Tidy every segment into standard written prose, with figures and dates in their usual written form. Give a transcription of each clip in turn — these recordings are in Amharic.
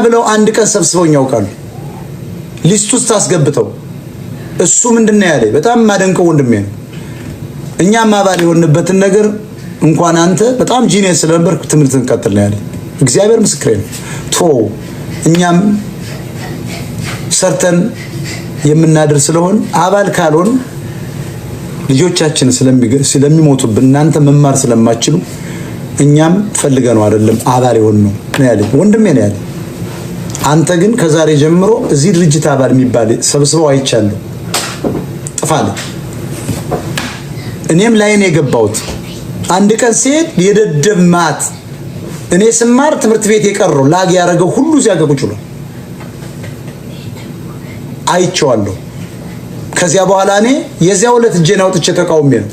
ብለው አንድ ቀን ሰብስበውኝ ያውቃሉ። List ውስጥ አስገብተው እሱ ምንድን ነው ያለኝ? በጣም የማደንቀው ወንድሜ ነው። እኛም አባል የሆንበትን ነገር እንኳን አንተ በጣም genius ስለነበርክ ትምህርት እንቀጥል ነው ያለኝ። እግዚአብሔር ምስክሬ ነው። ቶ እኛም ሰርተን የምናድር ስለሆን አባል ካልሆን ልጆቻችን ስለሚሞቱብን እናንተ መማር ስለማትችሉ እኛም ፈልገነው አይደለም አባል የሆን ነው ነው ያለኝ። ወንድሜ ነው ያለኝ። አንተ ግን ከዛሬ ጀምሮ እዚህ ድርጅት አባል የሚባል ሰብስበው አይቻለሁ፣ ጥፋለ። እኔም ላይ ነው የገባሁት። አንድ ቀን ሲሄድ የደደብ ማት እኔ ስማር ትምህርት ቤት የቀረው lag ያደረገው ሁሉ እዚያ ጋር ቁጭ ብሏል፣ አይቼዋለሁ። ከዚያ በኋላ እኔ የዚያ ሁለት እጄን አውጥቼ ተቃውሜ ነው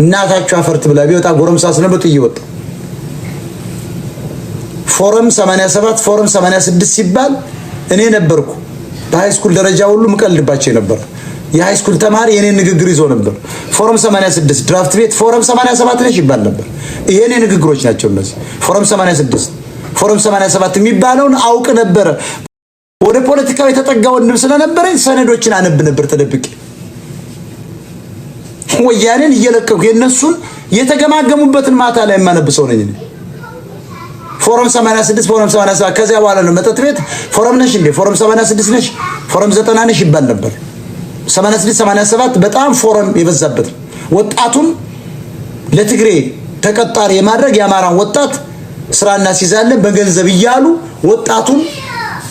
እናታችሁ አፈርት ብላ ቢወጣ ጎረምሳ ስለነበር ጥዬ ወጣሁ። ፎረም 87፣ ፎረም 86 ሲባል እኔ ነበርኩ በ high school ደረጃ ሁሉ ምቀልድባቸው ነበር። የ high school ተማሪ የኔን ንግግር ይዞ ነበር። ፎረም 86 ድራፍት ቤት ፎረም 87 ነሽ ይባል ነበር። የኔ ንግግሮች ናቸው እነዚህ። ፎረም 86፣ ፎረም 87 የሚባለውን አውቅ ነበረ። ወደ ፖለቲካው የተጠጋ ወንድም ስለነበረኝ ሰነዶችን አነብ ነበር ተደብቄ። ወያኔን እየለቀኩ የእነሱን የተገማገሙበትን ማታ ላይ የማነብ ሰው ነኝ እኔ። ፎረም 86፣ ፎረም 87፣ ከዚያ በኋላ ነው መጠጥ ቤት ፎረም ነሽ እንዴ፣ ፎረም 86 ነሽ፣ ፎረም 90 ነሽ ይባል ነበር። 86፣ 87 በጣም ፎረም የበዛበት ነው። ወጣቱን ለትግሬ ተቀጣሪ የማድረግ፣ የአማራን ወጣት ስራ እናስይዛለን በገንዘብ እያሉ ወጣቱን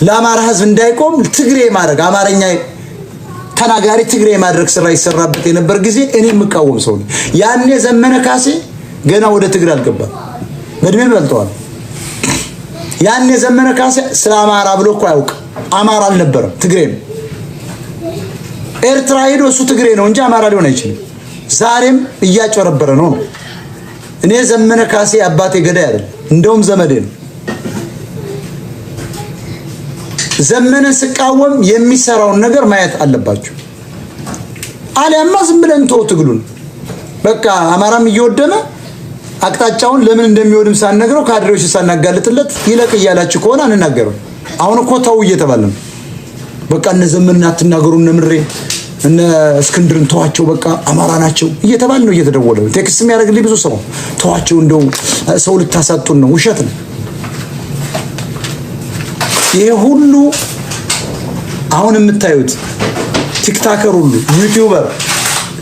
ለአማራ ሕዝብ እንዳይቆም ትግሬ ማድረግ፣ አማርኛ ተናጋሪ ትግሬ የማድረግ ስራ ይሰራበት የነበር ጊዜ እኔ የምቃወም ሰው ነኝ። ያኔ ዘመነ ካሴ ገና ወደ ትግሬ አልገባም፣ በእድሜ በልጠዋል። ያኔ ዘመነ ካሴ ስለ አማራ ብሎ እኮ አያውቅም። አማራ አልነበረም፣ ትግሬ ነው። ኤርትራ ሄዶ እሱ ትግሬ ነው እንጂ አማራ ሊሆን አይችልም። ዛሬም እያጭበረበረ ነው። እኔ ዘመነ ካሴ አባቴ ገዳይ አይደለም፣ እንደውም ዘመዴ ነው። ዘመንን ስቃወም የሚሰራውን ነገር ማየት አለባቸው። አሊያማ ዝም ብለን ተው ትግሉን። በቃ አማራም እየወደመ አቅጣጫውን ለምን እንደሚወድም ሳንነግረው፣ ካድሬዎች ሳናጋልጥለት ይለቅ እያላችሁ ከሆነ አንናገርም። አሁን እኮ ተው እየተባለ ነው። በቃ እነ ዘመንን አትናገሩ፣ እነ ምሬ እነ እስክንድርን ተዋቸው፣ በቃ አማራ ናቸው እየተባለ ነው፣ እየተደወለ ነው። Text የሚያደርግልኝ ብዙ ሰው ተዋቸው፣ እንደው ሰው ልታሳጡን ነው። ውሸት ነው። ይሄ ሁሉ አሁን የምታዩት TikToker ሁሉ፣ YouTuber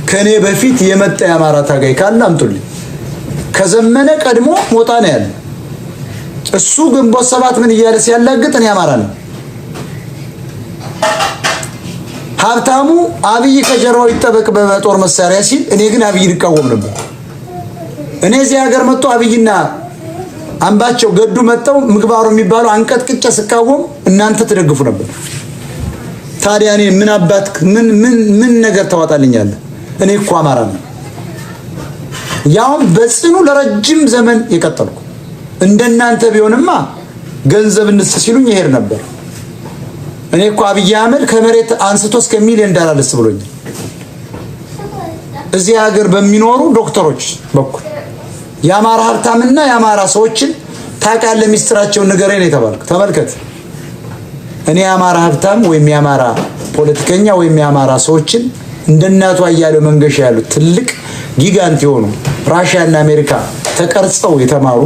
ከኔ በፊት የመጣ የአማራ ታጋይ ካለ አምጡልኝ። ከዘመነ ቀድሞ ሞጣ ነው ያለ። እሱ ግንቦት ሰባት ምን እያለ ሲያላግጥ እኔ አማራ ነው። ሀብታሙ አብይ ከጀርባው ይጠበቅ በጦር መሳሪያ ሲል እኔ ግን አብይን እቃወም ነበር። እኔ እዚህ ሀገር መጥቶ አብይና አምባቸው ገዱ መጥተው ምግባሩ የሚባለው አንቀጥቅጬ ስቃወም እናንተ ትደግፉ ነበር። ታዲያ እኔ ምን አባት ምን ምን ምን ነገር ታዋጣልኛለህ? እኔ እኮ አማራ ነው፣ ያውም በጽኑ ለረጅም ዘመን የቀጠልኩ። እንደናንተ ቢሆንማ ገንዘብ እንስ ሲሉኝ ይሄድ ነበር። እኔ እኮ አብይ አህመድ ከመሬት አንስቶ እስከ ሚሊዮን ዶላር ደስ ብሎኛል። እዚህ ሀገር በሚኖሩ ዶክተሮች በኩል የአማራ ሀብታምና የአማራ ሰዎችን ታውቃለህ፣ ሚስጥራቸውን ንገረኝ ነው የተባልኩ። ተመልከት፣ እኔ የአማራ ሀብታም ወይም የአማራ ፖለቲከኛ ወይም የአማራ ሰዎችን እንደናቱ አያሌው መንገሻ ያሉ ትልቅ gigant የሆኑ ራሽያና አሜሪካ ተቀርጸው የተማሩ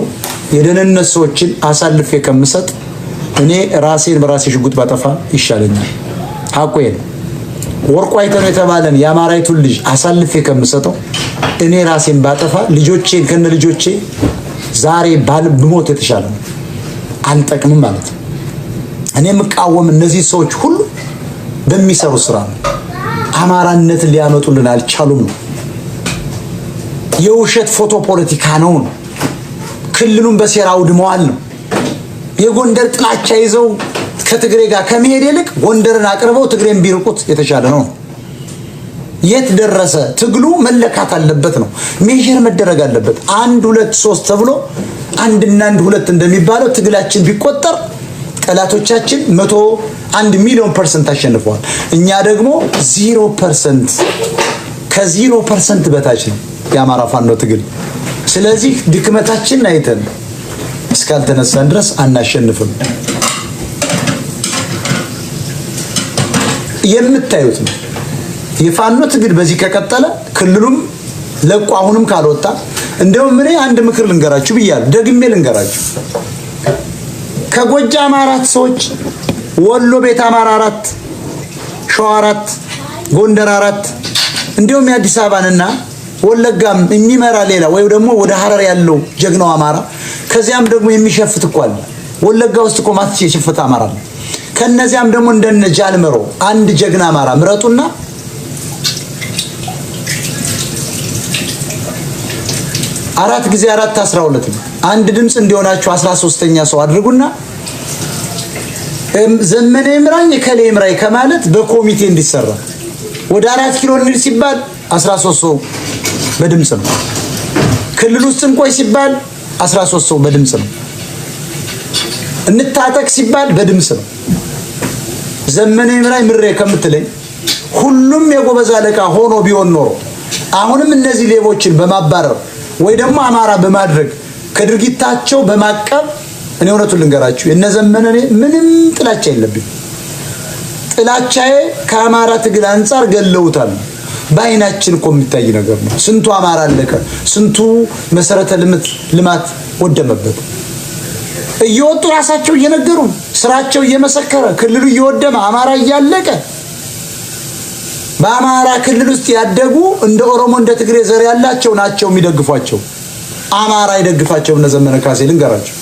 የደህንነት ሰዎችን አሳልፌ ከምሰጥ እኔ ራሴን በራሴ ሽጉጥ ባጠፋ ይሻለኛል። ሀቁ ነው። ወርቁ አይተነው የተባለን የአማራይቱን ልጅ አሳልፌ ከምሰጠው እኔ ራሴን ባጠፋ፣ ልጆቼን ከነ ልጆቼ ዛሬ ባል ብሞት የተሻለ ነው። አንጠቅምም ማለት ነው። እኔ የምቃወም እነዚህ ሰዎች ሁሉ በሚሰሩ ስራ ነው። አማራነትን ሊያመጡልን አልቻሉም ነው። የውሸት ፎቶ ፖለቲካ ነው ነው። ክልሉን በሴራ አውድመዋል ነው። የጎንደር ጥላቻ ይዘው ከትግሬ ጋር ከመሄድ ይልቅ ጎንደርን አቅርበው ትግሬን ቢርቁት የተሻለ ነው። የት ደረሰ ትግሉ? መለካት አለበት ነው። Measure መደረግ አለበት። አንድ፣ ሁለት፣ ሶስት ተብሎ አንድና አንድ ሁለት እንደሚባለው ትግላችን ቢቆጠር ጠላቶቻችን 101 ሚሊዮን% አሸንፈዋል። እኛ ደግሞ 0%፣ ከ0% በታች ነው የአማራ ፋኖ ትግል። ስለዚህ ድክመታችን አይተን እስካልተነሳን ድረስ አናሸንፍም። የምታዩት ነው። የፋኖ ትግል በዚህ ከቀጠለ ክልሉም ለቆ አሁንም ካልወጣ፣ እንደውም እኔ አንድ ምክር ልንገራችሁ ብያለሁ፣ ደግሜ ልንገራችሁ። ከጎጃም 4 ሰዎች፣ ወሎ ቤት አማራ 4፣ ሸዋ 4፣ ጎንደር 4፣ እንዲሁም የአዲስ አበባንና ወለጋም የሚመራ ሌላ ወይ ደግሞ ወደ ሀረር ያለው ጀግናው አማራ፣ ከዚያም ደግሞ የሚሸፍት እኮ አለ። ወለጋ ውስጥ እኮ ማት የሸፈተ አማራ አለ። ከነዚያም ደግሞ እንደነ ጃልመሮ አንድ ጀግና አማራ ምረጡና 4 ጊዜ 4 12 ነው። አንድ ድምፅ እንዲሆናችሁ 13ኛ ሰው አድርጉና ዘመነ ይምራኝ ከሌ ይምራኝ ከማለት በኮሚቴ እንዲሰራ ወደ 4 ኪሎ እንሂድ ሲባል 13 ሰው በድምፅ ነው። ክልል ውስጥ እንቆይ ሲባል 13 ሰው በድምፅ ነው። እንታጠቅ ሲባል በድምፅ ነው። ዘመነ ይምራኝ ምሬ ከምትለኝ ሁሉም የጎበዝ አለቃ ሆኖ ቢሆን ኖሮ አሁንም እነዚህ ሌቦችን በማባረር ወይ ደግሞ አማራ በማድረግ ከድርጊታቸው በማቀብ፣ እኔ እውነቱን ልንገራችሁ፣ እነ ዘመነ እኔ ምንም ጥላቻ የለብኝ። ጥላቻዬ ከአማራ ትግል አንጻር ገለውታል። በአይናችን እኮ የሚታይ ነገር ነው። ስንቱ አማራ አለቀ፣ ስንቱ መሰረተ ልማት ወደመበት። እየወጡ ራሳቸው እየነገሩ፣ ስራቸው እየመሰከረ፣ ክልሉ እየወደመ፣ አማራ እያለቀ፣ በአማራ ክልል ውስጥ ያደጉ እንደ ኦሮሞ እንደ ትግሬ ዘር ያላቸው ናቸው የሚደግፏቸው። አማራ አይደግፋቸውም። እነ ዘመነ ካሴ ልንገራቸው፣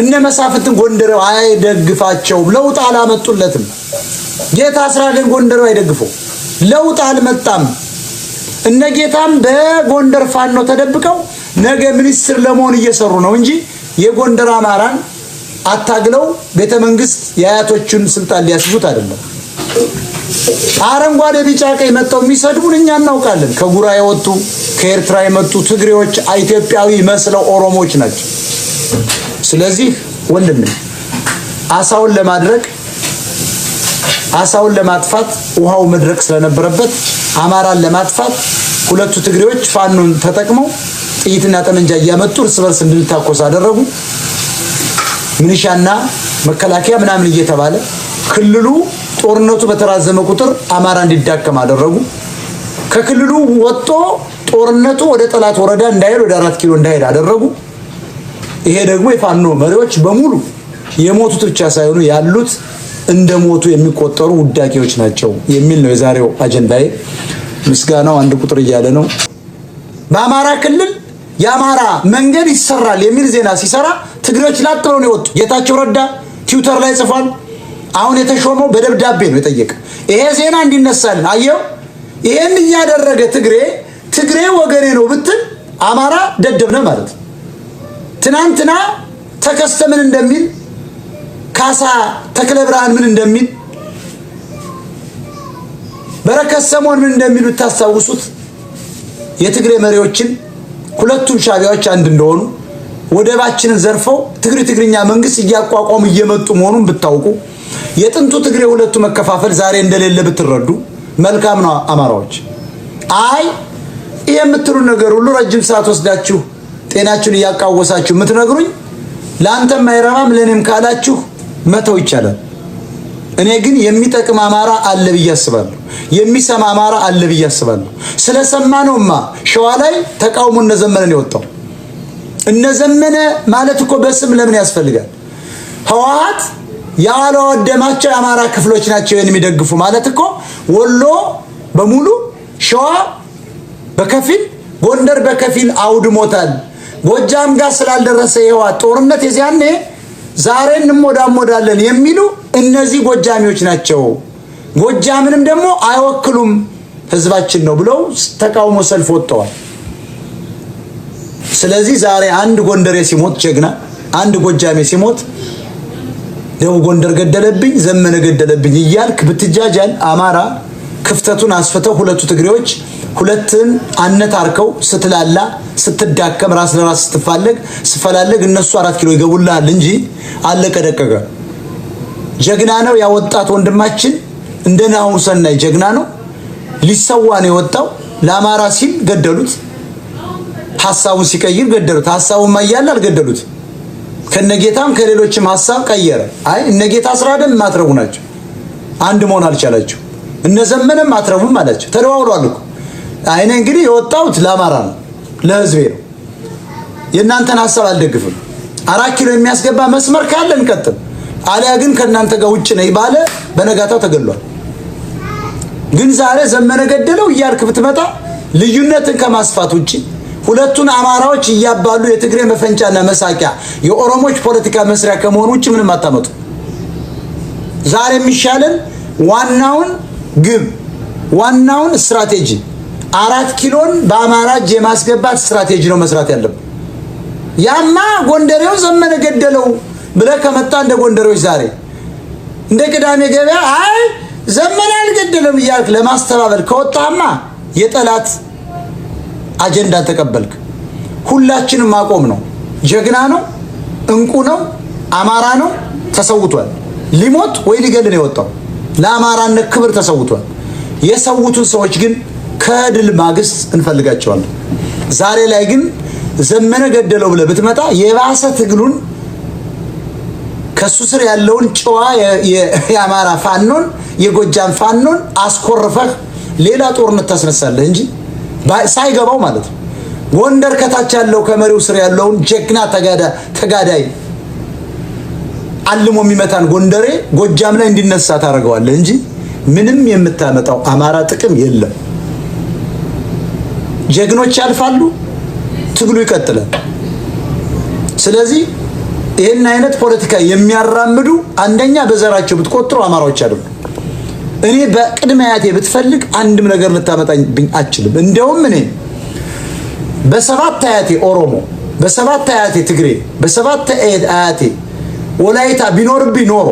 እነ መሳፍንትን ጎንደሬው አይደግፋቸውም። ለውጥ አላመጡለትም። ጌታ አስራደን ጎንደሬው አይደግፈው፣ ለውጥ አልመጣም። እነ ጌታም በጎንደር ፋኖ ተደብቀው ነገ ሚኒስትር ለመሆን እየሰሩ ነው እንጂ የጎንደር አማራን አታግለው ቤተ መንግስት የአያቶቹን ስልጣን ሊያስይዙት አይደለም። አረንጓዴ ቢጫ ቀይ መጥተው የሚሰድቡን እኛ እናውቃለን። ከጉራ የወጡ፣ ከኤርትራ የመጡ ትግሬዎች ኢትዮጵያዊ መስለው ኦሮሞዎች ናቸው። ስለዚህ ወንድሜ፣ አሳውን ለማድረቅ፣ አሳውን ለማጥፋት ውሃው መድረቅ ስለነበረበት አማራን ለማጥፋት ሁለቱ ትግሬዎች ፋኖን ተጠቅመው ጥይትና ጠመንጃ እያመጡ እርስ በርስ እንድንታኮስ አደረጉ። ሚሊሻና መከላከያ ምናምን እየተባለ ክልሉ ጦርነቱ በተራዘመ ቁጥር አማራ እንዲዳከም አደረጉ። ከክልሉ ወጥቶ ጦርነቱ ወደ ጠላት ወረዳ እንዳይሄድ፣ ወደ 4 ኪሎ እንዳይሄድ አደረጉ። ይሄ ደግሞ የፋኖ መሪዎች በሙሉ የሞቱት ብቻ ሳይሆኑ ያሉት እንደ ሞቱ የሚቆጠሩ ውዳቂዎች ናቸው የሚል ነው የዛሬው አጀንዳዬ። ምስጋናው አንድ ቁጥር እያለ ነው። በአማራ ክልል የአማራ መንገድ ይሰራል የሚል ዜና ሲሰራ ትግሬዎች ላጥ ብለው ነው የወጡ። ጌታቸው ረዳ ትዊተር ላይ ጽፏል። አሁን የተሾመው በደብዳቤ ነው የጠየቀ። ይሄ ዜና እንዲነሳልን አየው። ይሄን እያደረገ ትግሬ ትግሬ ወገኔ ነው ብትል አማራ ደደብ ነህ ማለት ነው። ትናንትና ተከስተ ምን እንደሚል፣ ካሳ ተክለ ብርሃን ምን እንደሚል፣ በረከት ሰሞን ምን እንደሚሉ ታስታውሱት። የትግሬ መሪዎችን ሁለቱም ሻቢያዎች አንድ እንደሆኑ፣ ወደባችንን ዘርፈው ትግሬ ትግርኛ መንግስት እያቋቋሙ እየመጡ መሆኑን ብታውቁ፣ የጥንቱ ትግሬ ሁለቱ መከፋፈል ዛሬ እንደሌለ ብትረዱ መልካም ነው። አማራዎች፣ አይ ይህ የምትሉ ነገር ሁሉ ረጅም ሰዓት ወስዳችሁ ጤናችሁን እያቃወሳችሁ የምትነግሩኝ ለአንተም አይረባም ለእኔም ካላችሁ መተው ይቻላል። እኔ ግን የሚጠቅም አማራ አለ ብዬ አስባለሁ። የሚሰማ አማራ አለ ብዬ አስባለሁ። ስለሰማ ነውማ ሸዋ ላይ ተቃውሞ እነ ዘመነን የወጣው። እነ ዘመነ ማለት እኮ በስም ለምን ያስፈልጋል? ህወሓት ያላወደማቸው የአማራ ክፍሎች ናቸው የሚደግፉ ማለት እኮ ወሎ በሙሉ፣ ሸዋ በከፊል፣ ጎንደር በከፊል አውድሞታል። ጎጃም ጋር ስላልደረሰ የህወሓት ጦርነት የዚያኔ ዛሬ እንሞዳሞዳለን የሚሉ እነዚህ ጎጃሚዎች ናቸው። ጎጃምንም ደግሞ አይወክሉም፣ ህዝባችን ነው ብለው ተቃውሞ ሰልፍ ወጥተዋል። ስለዚህ ዛሬ አንድ ጎንደሬ ሲሞት ጀግና፣ አንድ ጎጃሜ ሲሞት ደቡብ ጎንደር ገደለብኝ፣ ዘመነ ገደለብኝ እያልክ ብትጃጃል አማራ ክፍተቱን አስፍተው ሁለቱ ትግሬዎች ሁለትን አነታርከው ስትላላ፣ ስትዳከም፣ ራስ ለራስ ስትፋለግ ስፈላለግ እነሱ 4 ኪሎ ይገቡልሃል እንጂ አለቀ ደቀቀ። ጀግና ነው ያወጣት ወንድማችን፣ እንደ ናሁ ሰናይ ጀግና ነው። ሊሰዋ ነው የወጣው። ለአማራ ሲል ገደሉት። ሀሳቡን ሲቀይር ገደሉት። ሀሳቡን ማያለ አልገደሉት። ከነጌታም ከሌሎችም ሀሳብ ቀየረ። አይ እነጌታ አስራደም የማትረቡ ናቸው። አንድ መሆን አልቻላችሁ። እነ ዘመነም አትረቡም አላቸው። ተደዋውሏል እኮ። እኔ እንግዲህ የወጣሁት ለአማራ ነው፣ ለህዝቤ ነው። የእናንተን ሀሳብ አልደግፍም። 4 ኪሎ የሚያስገባ መስመር ካለ እንቀጥል፣ አሊያ ግን ከእናንተ ጋር ውጭ ነኝ ባለ በነጋታው ተገሏል። ግን ዛሬ ዘመነ ገደለው እያልክ ብትመጣ ልዩነትን ከማስፋት ውጭ ሁለቱን አማራዎች እያባሉ የትግሬ መፈንጫና መሳቂያ የኦሮሞች ፖለቲካ መስሪያ ከመሆን ውጭ ምንም አታመጡ። ዛሬ የሚሻለን ዋናውን ግብ፣ ዋናውን ስትራቴጂ፣ 4 ኪሎን በአማራ እጅ የማስገባት ስትራቴጂ ነው መስራት ያለብን። ያማ ጎንደሬው ዘመነ ገደለው ብለህ ከመጣ እንደ ጎንደሬዎች ዛሬ እንደ ቅዳሜ ገበያ አይ ዘመነ አልገደለም እያልክ ለማስተባበል ከወጣማ የጠላት አጀንዳ ተቀበልክ። ሁላችንም ማቆም ነው። ጀግና ነው፣ እንቁ ነው፣ አማራ ነው፣ ተሰውቷል። ሊሞት ወይ ሊገል ነው የወጣው። ለአማራነት ክብር ተሰውቷል። የሰውቱን ሰዎች ግን ከድል ማግስት እንፈልጋቸዋለን። ዛሬ ላይ ግን ዘመነ ገደለው ብለህ ብትመጣ የባሰ ትግሉን ከሱ ስር ያለውን ጨዋ የአማራ ፋኖን፣ የጎጃም ፋኖን አስኮርፈህ ሌላ ጦርነት ታስነሳለህ እንጂ ሳይገባው ማለት ነው። ጎንደር ከታች ያለው ከመሪው ስር ያለውን ጀግና ተጋዳይ አልሞ የሚመታን ጎንደሬ ጎጃም ላይ እንዲነሳ ታደርገዋለህ እንጂ ምንም የምታመጣው አማራ ጥቅም የለም። ጀግኖች ያልፋሉ፣ ትግሉ ይቀጥላል። ስለዚህ ይህን አይነት ፖለቲካ የሚያራምዱ አንደኛ በዘራቸው ብትቆጥሩ አማራዎች አይደሉም። እኔ በቅድመ አያቴ ብትፈልግ አንድም ነገር ልታመጣብኝ አችልም። እንደውም እኔ በሰባት አያቴ ኦሮሞ፣ በሰባት አያቴ ትግሬ፣ በሰባት አያቴ ወላይታ ቢኖርብኝ ኖሮ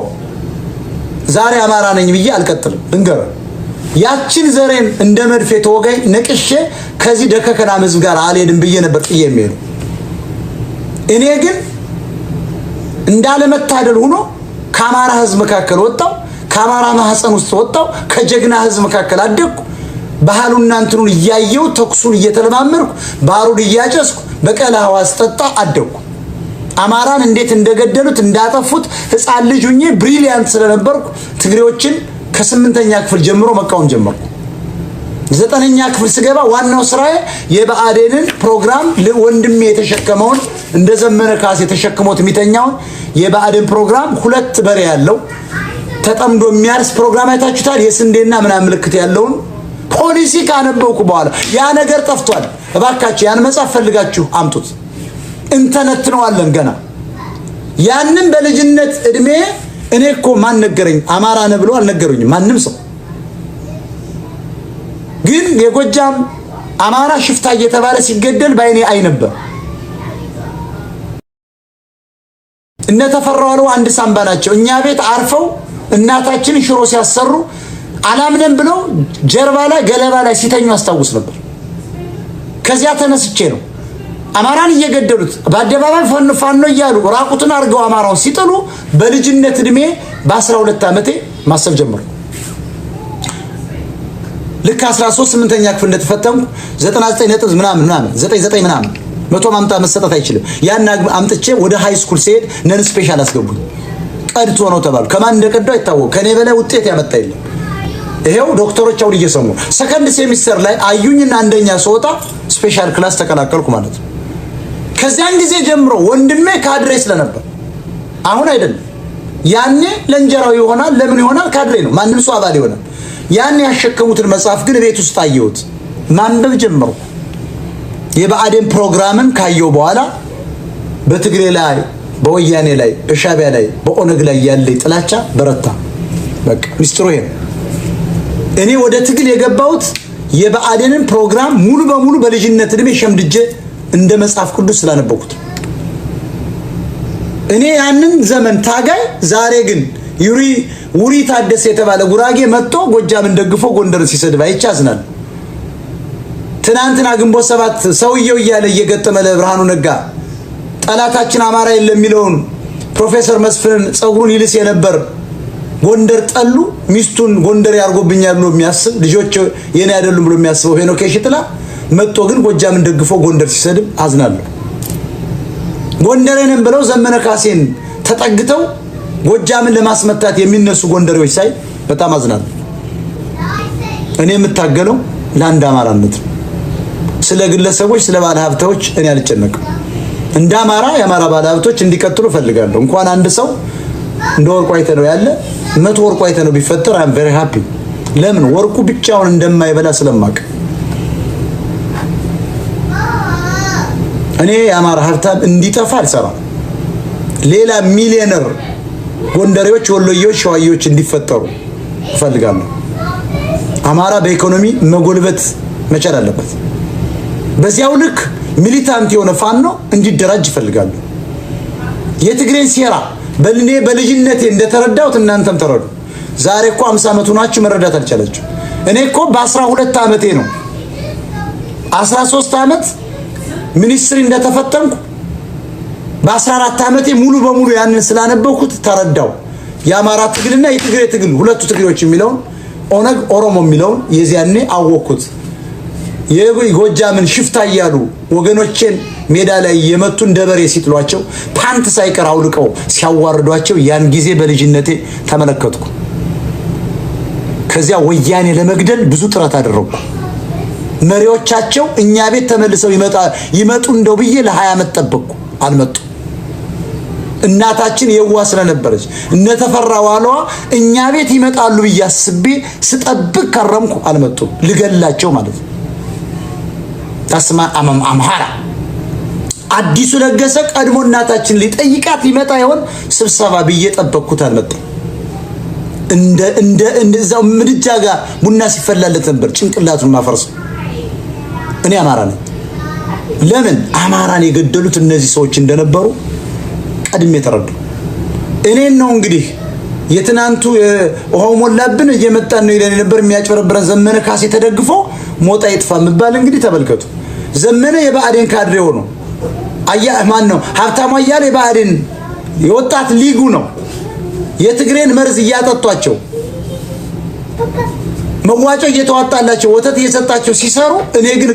ዛሬ አማራ ነኝ ብዬ አልቀጥልም። ልንገርህ፣ ያችን ዘሬን እንደ መድፌ ተወጋኝ ነቅሼ ከዚህ ደከከናም ህዝብ ጋር አልሄድም ብዬ ነበር ጥዬ የሚሄዱ። እኔ ግን እንዳለመታደል ሆኖ ከአማራ ህዝብ መካከል ወጣው፣ ከአማራ ማህፀን ውስጥ ወጣው፣ ከጀግና ህዝብ መካከል አደግኩ። ባህሉና እንትኑን እያየው፣ ተኩሱን እየተለማመድኩ፣ ባሩድ እያጨስኩ፣ በቀለ ሐዋ ስጠጣ አደግኩ። አማራን እንዴት እንደገደሉት እንዳጠፉት ህፃን ልጅ ሁኜ brilliant ስለነበርኩ ትግሬዎችን ከስምንተኛ ክፍል ጀምሮ መቃወም ጀመርኩ። 9ኛ ክፍል ስገባ ዋናው ስራዬ የብአዴንን ፕሮግራም፣ ወንድሜ የተሸከመውን፣ እንደ ዘመነ ካሴ ተሸክሞት የሚተኛውን የብአዴን ፕሮግራም፣ ሁለት በሬ ያለው ተጠምዶ የሚያርስ ፕሮግራም አይታችሁታል። የስንዴና ምናምን ምልክት ያለውን ፖሊሲ ካነበብኩ በኋላ ያ ነገር ጠፍቷል። እባካችሁ ያን መጽሐፍ ፈልጋችሁ አምጡት፣ እንተነትነዋለን ገና። ያንን በልጅነት እድሜ እኔ እኮ ማን ነገረኝ? አማራ ነህ ብሎ አልነገሩኝም ማንም ሰው። ግን የጎጃም አማራ ሽፍታ እየተባለ ሲገደል በአይኔ አይ ነበር። እነ ተፈራው አንድ ሳምባ ናቸው። እኛ ቤት አርፈው እናታችንን ሽሮ ሲያሰሩ አላምነን ብለው ጀርባ ላይ ገለባ ላይ ሲተኙ አስታውስ ነበር። ከዚያ ተነስቼ ነው አማራን እየገደሉት በአደባባይ ፋኖ ፋኖ እያሉ ራቁትን አድርገው አማራውን ሲጥሉ በልጅነት እድሜ በ12 ዓመቴ ማሰብ ጀመርኩ። ልክ 13 8ኛ ክፍል እንደተፈተንኩ 99 ነጥብ ምናምን ምናምን 99 ምናምን፣ 100 ማምጣት መሰጠት አይችልም። ያን አምጥቼ ወደ high school ስሄድ non special አስገቡኝ። ቀድቶ ነው ተባሉ። ከማን እንደቀዳው አይታወቅም። ከኔ በላይ ውጤት ያመጣ የለም። ይሄው ዶክተሮች አሁን እየሰሙ second semester ላይ አዩኝና አንደኛ ስወጣ special class ተቀላቀልኩ ማለት ነው። ከዚያን ጊዜ ጀምሮ ወንድሜ ካድሬ ስለነበር፣ አሁን አይደለም፣ ያኔ ለእንጀራው ይሆናል ለምን ይሆናል ካድሬ ነው። ማንም ሰው አባል ይሆናል። ያን ያሸከሙትን መጽሐፍ ግን ቤት ውስጥ አየሁት፣ ማንበብ ጀመርኩ። የብአዴን ፕሮግራምን ካየው በኋላ በትግሬ ላይ፣ በወያኔ ላይ፣ በሻቢያ ላይ፣ በኦነግ ላይ ያለ ጥላቻ በረታ። በቃ ሚስጥሩ ይሄ ነው። እኔ ወደ ትግል የገባሁት የብአዴንን ፕሮግራም ሙሉ በሙሉ በልጅነት እድሜ ሸምድጄ እንደ መጽሐፍ ቅዱስ ስላነበብኩት። እኔ ያንን ዘመን ታጋይ፣ ዛሬ ግን ዩሪ ውሪ ታደሰ የተባለ ጉራጌ መጥቶ ጎጃምን ደግፎ ጎንደርን ሲሰድብ አይቼ አዝናለሁ። ትናንትና ግንቦት ሰባት ሰውየው እያለ እየገጠመ ለብርሃኑ ነጋ ጠላታችን አማራ የለም የሚለውን ፕሮፌሰር መስፍንን ጸጉሩን ይልስ የነበር ጎንደር ጠሉ ሚስቱን ጎንደር ያርጎብኛል ብሎ የሚያስብ፣ ልጆች የኔ አይደሉም ብሎ የሚያስበው ሄኖክ የሺጥላ መጥቶ ግን ጎጃምን ደግፎ ጎንደር ሲሰድብ አዝናለሁ። ጎንደሬንም ብለው ዘመነ ካሴን ተጠግተው ጎጃምን ለማስመታት የሚነሱ ጎንደሬዎች ሳይ በጣም አዝናለሁ። እኔ የምታገለው ለአንድ አማራነት ነው። ስለ ግለሰቦች፣ ስለ ባለ ሀብታዎች እኔ አልጨነቅም። እንደ አማራ የአማራ ባለ ሀብቶች እንዲቀጥሉ እፈልጋለሁ። እንኳን አንድ ሰው እንደ ወርቁ አይተ ነው ያለ 100 ወርቁ አይተ ነው ቢፈጠር I'm very happy። ለምን? ወርቁ ብቻውን እንደማይበላ ስለማቅ። እኔ የአማራ ሀብታም እንዲጠፋ አልሰራም። ሌላ ሚሊዮነር ጎንደሬዎች፣ ወሎዬዎች፣ ሸዋዬዎች እንዲፈጠሩ እፈልጋለሁ። አማራ በኢኮኖሚ መጎልበት መቻል አለበት። በዚያው ልክ militant የሆነ ፋኖ እንዲደራጅ እፈልጋለሁ። የትግሬን ሴራ በእኔ በልጅነቴ እንደተረዳሁት እናንተም ተረዱ። ዛሬ እኮ 50 ዓመቱ ናችሁ መረዳት አልቻላችሁ። እኔ እኮ በ12 ዓመቴ ነው፣ 13 ዓመት ሚኒስትሪ እንደተፈተንኩ በ14 ዓመቴ ሙሉ በሙሉ ያንን ስላነበብኩት ተረዳው። የአማራ ትግልና የትግሬ ትግል ሁለቱ ትግሬዎች የሚለውን፣ ኦነግ ኦሮሞ የሚለውን የዚያኔ አወቅኩት። የጎጃምን ሽፍታ እያሉ ወገኖቼን ሜዳ ላይ የመቱ እንደ በሬ ሲጥሏቸው፣ ፓንት ሳይቀር አውልቀው ሲያዋርዷቸው ያን ጊዜ በልጅነቴ ተመለከትኩ። ከዚያ ወያኔ ለመግደል ብዙ ጥረት አደረግኩ። መሪዎቻቸው እኛ ቤት ተመልሰው ይመጡ እንደው ብዬ ለ20 ዓመት ጠበቅኩ። አልመጡ። እናታችን የዋ ስለነበረች እነተፈራ ዋለዋ እኛ ቤት ይመጣሉ ብዬ አስቤ ስጠብቅ ከረምኩ። አልመጡም። ልገላቸው ማለት ነው። ተስማ አምሃራ አዲሱ ለገሰ ቀድሞ እናታችን ሊጠይቃት ይመጣ ይሆን ስብሰባ ብዬ ጠበቅኩት። አልመጣም። እንደ እንደ እንደዛው ምድጃ ጋር ቡና ሲፈላለት ነበር ጭንቅላቱን ማፈርሰው። እኔ አማራ ነኝ። ለምን አማራን የገደሉት እነዚህ ሰዎች እንደነበሩ ቀድሜ ተረዱ። እኔን ነው እንግዲህ የትናንቱ ውሃው ሞላብን እየመጣን ነው ይለን ነበር የሚያጭበረብረን ዘመነ ካሴ ተደግፎ ሞጣ ይጥፋ የሚባል እንግዲህ ተመልከቱ። ዘመነ የብአዴን ካድሬ ሆኖ፣ አያ ማን ነው፣ ሀብታሙ አያሌው የብአዴን የወጣት ሊጉ ነው። የትግሬን መርዝ እያጠጧቸው፣ መዋጮ እየተዋጣላቸው፣ ወተት እየሰጣቸው ሲሰሩ እኔ ግን